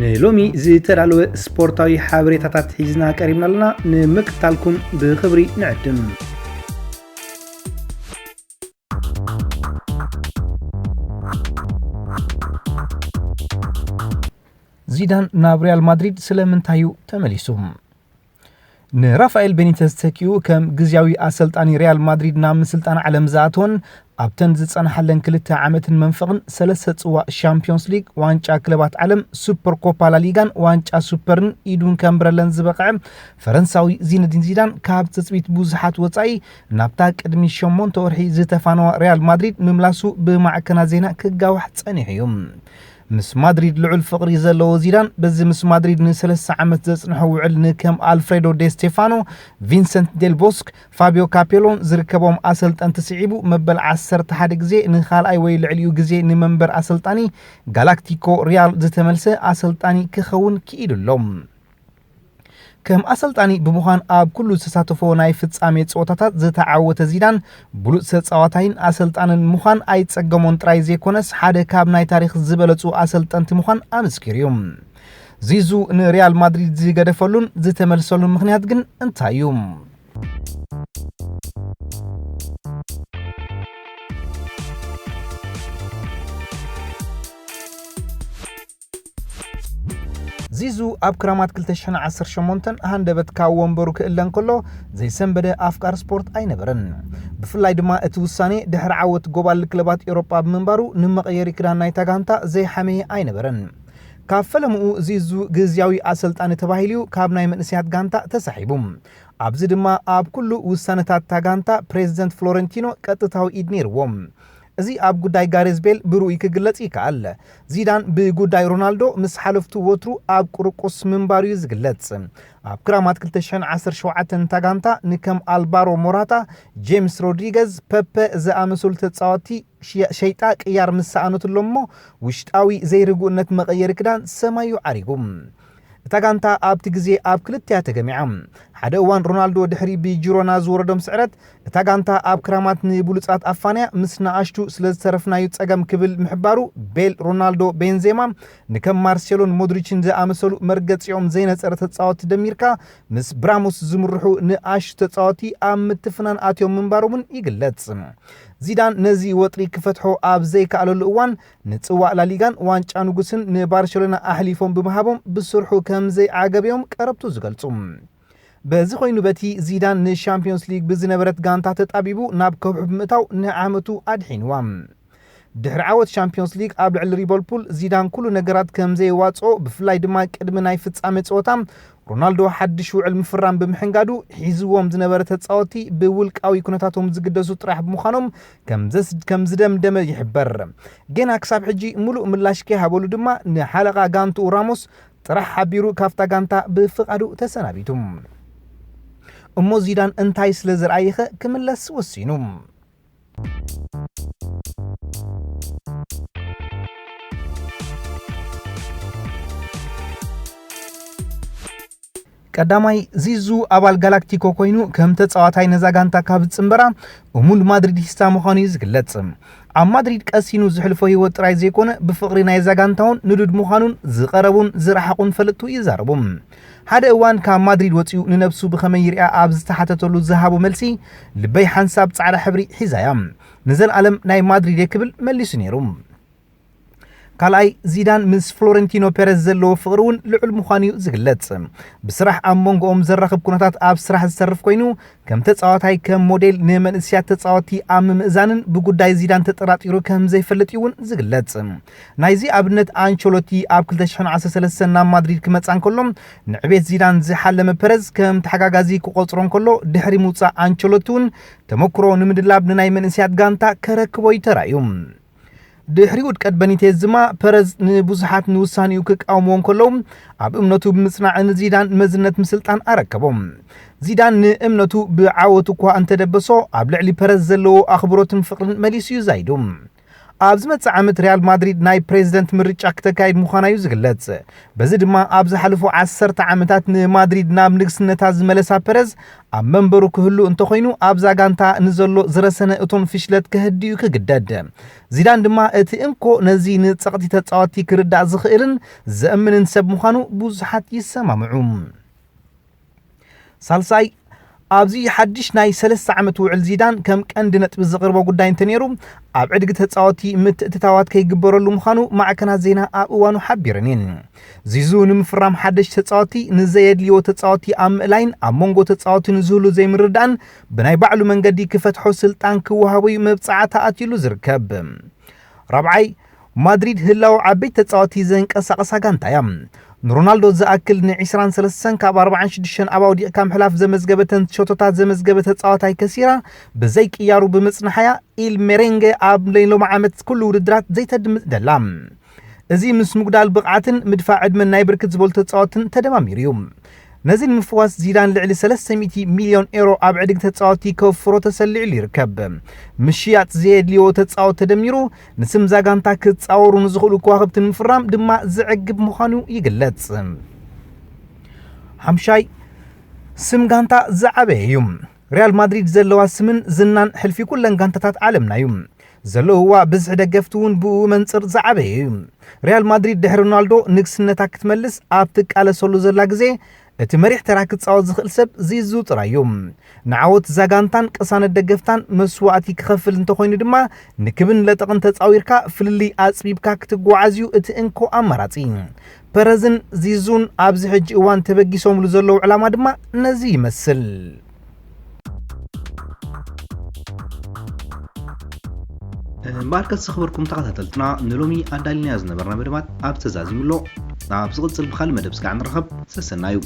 ንሎሚ ዝተዳለወ ስፖርታዊ ሓበሬታታት ሒዝና ቀሪብና ኣለና። ንምክታልኩም ብኽብሪ ንዕድም። ዚዳን ናብ ሪያል ማድሪድ ስለምንታይ እዩ ተመሊሱ? ንራፋኤል ቤኒተዝ ተኪኡ ከም ግዝያዊ ኣሰልጣኒ ሪያል ማድሪድ ናብ ምስልጣን ዓለም ዝኣተወን ኣብተን ዝጸንሓለን ክልተ ዓመትን መንፈቕን ሰለስተ ጽዋእ ሻምፒዮንስ ሊግ፣ ዋንጫ ክለባት ዓለም፣ ሱፐር ኮፓ ላሊጋን ዋንጫ ሱፐርን ኢዱን ከምብረለን ዝበቕዐ ፈረንሳዊ ዚነዲን ዚዳን ካብ ትጽቢት ብዙሓት ወጻኢ ናብታ ቅድሚ ሸሞንተ ወርሒ ዝተፋነዋ ሪያል ማድሪድ ምምላሱ ብማዕከናት ዜና ክጋዋሕ ጸኒሑ እዩ። ምስ ማድሪድ ልዑል ፍቕሪ ዘለዎ ዚዳን በዚ ምስ ማድሪድ ንሰለስተ ዓመት ዘጽንሖ ውዕል ንከም ኣልፍሬዶ ዴ ስቴፋኖ፣ ቪንሰንት ዴል ቦስክ፣ ፋቢዮ ካፔሎን ዝርከቦም ኣሰልጠንቲ ስዒቡ መበል ዓሰርተ ሓደ ግዜ ንኻልኣይ ወይ ልዕሊኡ ግዜ ንመንበር ኣሰልጣኒ ጋላክቲኮ ሪያል ዝተመልሰ ኣሰልጣኒ ክኸውን ክኢሉ ኣሎ። ከም ኣሰልጣኒ ብምዃን ኣብ ኩሉ ዝተሳተፎ ናይ ፍጻሜ ጸወታታት ዝተዓወተ ዚዳን ብሉጽ ተጻዋታይን ኣሰልጣንን ምዃን ኣይጸገሞን ጥራይ ዘይኮነስ ሓደ ካብ ናይ ታሪኽ ዝበለጹ ኣሰልጠንቲ ምዃን ኣመስኪሩ እዩ። ዚዙ ንሪያል ማድሪድ ዝገደፈሉን ዝተመልሰሉን ምኽንያት ግን እንታይ እዩ? ዚዙ ኣብ ክራማት ክልተ ሽሕን ዓሰርተ ሸሞንተን ሃንደበት ካብ ወንበሩ ክእለ እንከሎ ዘይሰንበደ ኣፍቃሪ ስፖርት ኣይነበረን። ብፍላይ ድማ እቲ ውሳኔ ድሕሪ ዓወት ጎባልል ክለባት ኤውሮጳ ብምንባሩ ንመቐየሪ ክዳን ናይታ ጋንታ ዘይሓመየ ኣይነበረን። ካብ ፈለምኡ ዚዙ ግዝያዊ ኣሰልጣኒ ተባሂሉ እዩ ካብ ናይ መንእሰያት ጋንታ ተሳሒቡ። ኣብዚ ድማ ኣብ ኩሉ ውሳነታት እታ ጋንታ ፕሬዚደንት ፍሎረንቲኖ ቀጥታዊ ኢድ ነይርዎ። እዚ ኣብ ጉዳይ ጋሬዝ ቤል ብርኡይ ክግለጽ ይከኣል። ዚዳን ብጉዳይ ሮናልዶ ምስ ሓለፍቱ ወትሩ ኣብ ቁርቁስ ምንባሩ እዩ ዝግለጽ። ኣብ ክራማት ክልተ ሽሕን ዓሰርተ ሸውዓተን እታ ጋንታ ንከም ኣልቫሮ ሞራታ፣ ጄምስ ሮድሪገዝ፣ ፐፐ ዝኣመሰሉ ተጻወትቲ ሽያ- ሸይጣ ቅያር ምስ ሰኣነትሎም እሞ ውሽጣዊ ዘይርጉእነት መቐየሪ ክዳን ሰማዩ ዓሪጉ። እታ ጋንታ ኣብቲ ግዜ ኣብ ክልቲኣ ተገሚዓ። ሓደ እዋን ሮናልዶ ድሕሪ ብጂሮና ዝወረዶም ስዕረት እታ ጋንታ ኣብ ክራማት ንብሉጻት ኣፋንያ ምስ ንኣሽቱ ስለ ዝተረፍናዩ ጸገም ክብል ምሕባሩ ቤል፣ ሮናልዶ፣ ቤንዜማ ንከም ማርሴሎን ሞድሪችን ዝኣመሰሉ መርገጺኦም ዘይነጸረ ተጻወትቲ ደሚርካ ምስ ብራሞስ ዝምርሑ ንኣሽቱ ተጻወትቲ ኣብ ምትፍናን ኣትዮም ምንባሮምን ይግለጽ። ዚዳን ነዚ ወጥሪ ክፈትሖ ኣብ ዘይከኣለሉ እዋን ንጽዋእ ላሊጋን ዋንጫ ንጉስን ንባርሴሎና ኣሕሊፎም ብምሃቦም ብስርሑ ከም ዘይዓገበዮም ቀረብቱ ዝገልጹ። በዚ ኮይኑ በቲ ዚዳን ንሻምፒዮንስ ሊግ ብዝነበረት ጋንታ ተጣቢቡ ናብ ከውሒ ብምእታው ንዓመቱ ኣድሒንዋ። ድሕሪ ዓወት ሻምፒዮንስ ሊግ ኣብ ልዕሊ ሊቨርፑል ዚዳን ኩሉ ነገራት ከም ዘይዋጽኦ ብፍላይ ድማ ቅድሚ ናይ ፍጻሜ ጸወታ ሮናልዶ ሓድሽ ውዕል ምፍራም ብምሕንጋዱ ሒዝዎም ዝነበረ ተጻወቲ ብውልቃዊ ኩነታቶም ዝግደሱ ጥራሕ ብምዃኖም ከም ዘስ- ከም ዝደምደመ ይሕበር። ጌና ክሳብ ሕጂ ምሉእ ምላሽ ከይሃበሉ ድማ ንሓለቓ ጋንትኡ ራሞስ ጥራሕ ሓቢሩ ካብታ ጋንታ ብፍቓዱ ተሰናቢቱ። እሞ ዚዳን እንታይ ስለ ዝረኣየኸ ክምለስ ወሲኑ? ቀዳማይ ዚዙ ኣባል ጋላክቲኮ ኮይኑ ከም ተጻዋታይ ነዛ ጋንታ ካብ ዝጽንበራ እሙን ማድሪዲስታ ምዃኑ እዩ ዝግለጽ። ኣብ ማድሪድ ቀሲኑ ዝሕልፎ ህይወት ጥራይ ዘይኮነ ብፍቕሪ ናይዛ ጋንታ እውን ንዱድ ምዃኑን ዝቐረቡን ዝረሓቑን ፈለጥቱ ይዛረቡ። ሓደ እዋን ካብ ማድሪድ ወጺኡ ንነብሱ ብኸመይ ይሪኣ ኣብ ዝተሓተተሉ ዝሃቦ መልሲ፣ ልበይ ሓንሳብ ጻዕዳ ሕብሪ ሒዛ እያ፣ ንዘለኣለም ናይ ማድሪድ እየ ክብል መሊሱ ነይሩ። ካልኣይ ዚዳን ምስ ፍሎረንቲኖ ፔረዝ ዘለዎ ፍቕሪ እውን ልዑል ምዃኑ እዩ ዝግለጽ። ብስራሕ ኣብ መንጎኦም ዘራኽብ ኩነታት ኣብ ስራሕ ዝተርፍ ኮይኑ ከም ተጻዋታይ ከም ሞዴል ንመንእስያት ተጻወትቲ ኣብ ምምእዛንን ብጉዳይ ዚዳን ተጠራጢሩ ከም ዘይፈልጥ እዩ እውን ዝግለጽ። ናይዚ ኣብነት ኣንቸሎቲ ኣብ ክልተ ሽሕን ዓሰርተ ሰለስተን ናብ ማድሪድ ክመጻ እንከሎ ንዕቤት ዚዳን ዝሓለመ ፐረዝ ከም ተሓጋጋዚ ክቆጽሮ እንከሎ ድሕሪ ምውጻእ ኣንቸሎቲ እውን ተመክሮ ንምድላብ ንናይ መንእስያት ጋንታ ከረክቦ እዩ ተራእዩ። ድሕሪ ውድቀት በኒቴዝ ድማ ፐረዝ ንብዙሓት ንውሳኔኡ ክቃወምዎ እንከለዉ ኣብ እምነቱ ብምጽናዕ ንዚዳን መዝነት ምስልጣን ኣረከቦ። ዚዳን ንእምነቱ ብዓወት እኳ እንተደበሶ ኣብ ልዕሊ ፐረዝ ዘለዎ ኣኽብሮትን ፍቕርን መሊሱ እዩ ዛይዱ። ኣብ ዝመጽእ ዓመት ሪያል ማድሪድ ናይ ፕሬዝደንት ምርጫ ክተካይድ ምዃና እዩ ዝግለጽ። በዚ ድማ ኣብ ዝሓለፉ ዓሰርተ ዓመታት ንማድሪድ ናብ ንግስነታ ዝመለሳ ፐረዝ ኣብ መንበሩ ክህሉ እንተኾይኑ ኣብዛ ጋንታ ንዘሎ ዝረሰነ እቶን ፍሽለት ከህድዩ ክግደድ። ዚዳን ድማ እቲ እንኮ ነዚ ንጸቕጢ ተጻወቲ ክርዳእ ዝኽእልን ዘእምንን ሰብ ምዃኑ ብዙሓት ይሰማምዑ። ሳልሳይ፣ ኣብዚ ሓድሽ ናይ ሰለስተ ዓመት ውዕል ዚዳን ከም ቀንዲ ነጥቢ ዝቕርቦ ጉዳይ እንተነይሩ ኣብ ዕድጊ ተጻወቲ ምትእትታዋት ከይግበረሉ ምዃኑ ማዕከናት ዜና ኣብ እዋኑ ሓቢረን እየን። ዚዙ ንምፍራም ሓደሽ ተጻወቲ ንዘየድልዮ ተጻወቲ ኣብ ምእላይን ኣብ መንጎ ተጻወቲ ንዝህሉ ዘይምርዳእን ብናይ ባዕሉ መንገዲ ክፈትሖ ስልጣን ክወሃቦ እዩ መብጻዓ ተኣትዩሉ ዝርከብ። ራብዓይ፣ ማድሪድ ህላው ዓበይቲ ተጻወቲ ዘንቀሳቐሳ ጋንታ እያ። ንሮናልዶ ዝኣክል ን23 ካብ ኣርባዓን ሽዱሽተን ኣብ ኣውዲቕካ ምሕላፍ ዘመዝገበተን ሸቶታት ዘመዝገበ ተጻዋታይ ከሲራ ብዘይቅያሩ ብምጽንሓያ ኢል ሜሬንገ ኣብ ናይ ሎሚ ዓመት ኩሉ ውድድራት ዘይተድምጽ ደላ። እዚ ምስ ምጉዳል ብቕዓትን ምድፋዕ ዕድመን ናይ ብርክት ዝበሉ ተጻወትን ተደማሚሩ እዩ። ነዚ ንምፍዋስ ዚዳን ልዕሊ ሰለስተ ሚእቲ ሚልዮን ኤሮ ኣብ ዕድጊ ተጻወቲ ከፍሮ ተሰሊዕሉ ይርከብ። ምሽያጥ ዘየድልዮ ተጻወት ተደሚሩ ንስም ዛጋንታ ክጻወሩ ንዝኽእሉ ከዋኽብቲ ንምፍራም ድማ ዘዕግብ ምዃኑ ይግለጽ። ሓምሻይ፣ ስም ጋንታ ዝዓበየ እዩ። ሪያል ማድሪድ ዘለዋ ስምን ዝናን ሕልፊ ኩለን ጋንታታት ዓለምና እዩ። ዘለውዋ ብዝሒ ደገፍቲ እውን ብኡ መንጽር ዝዓበየ እዩ። ሪያል ማድሪድ ድሕሪ ሮናልዶ ንግስነታ ክትመልስ ኣብ ትቃለሰሉ ዘላ ግዜ እቲ መሪሕ ተራ ክጻወት ዝኽእል ሰብ ዚዙ ጥራይ እዩ። ንዓወት ዛጋንታን ቅሳነት ደገፍታን መስዋእቲ ክኸፍል እንተኾይኑ ድማ ንክብን ለጠቕን ተጻዊርካ ፍልልይ ኣጽቢብካ ክትጓዓዝ እዩ እቲ እንኮ ኣማራጺ። ፐረዝን ዚዙን ኣብዚ ሕጂ እዋን ተበጊሶምሉ ዘለዉ ዕላማ ድማ ነዚ ይመስል። እምበኣርከስ ዝኽበርኩም ተኸታተልትና ንሎሚ ኣዳሊናዮ ዝነበርና መደባት ኣብ ተዛዚሙ ኣሎ። ናብ ዝቕጽል ብኻልእ መደብ ስጋዕ ንረኸብ። ሰሰናዩ።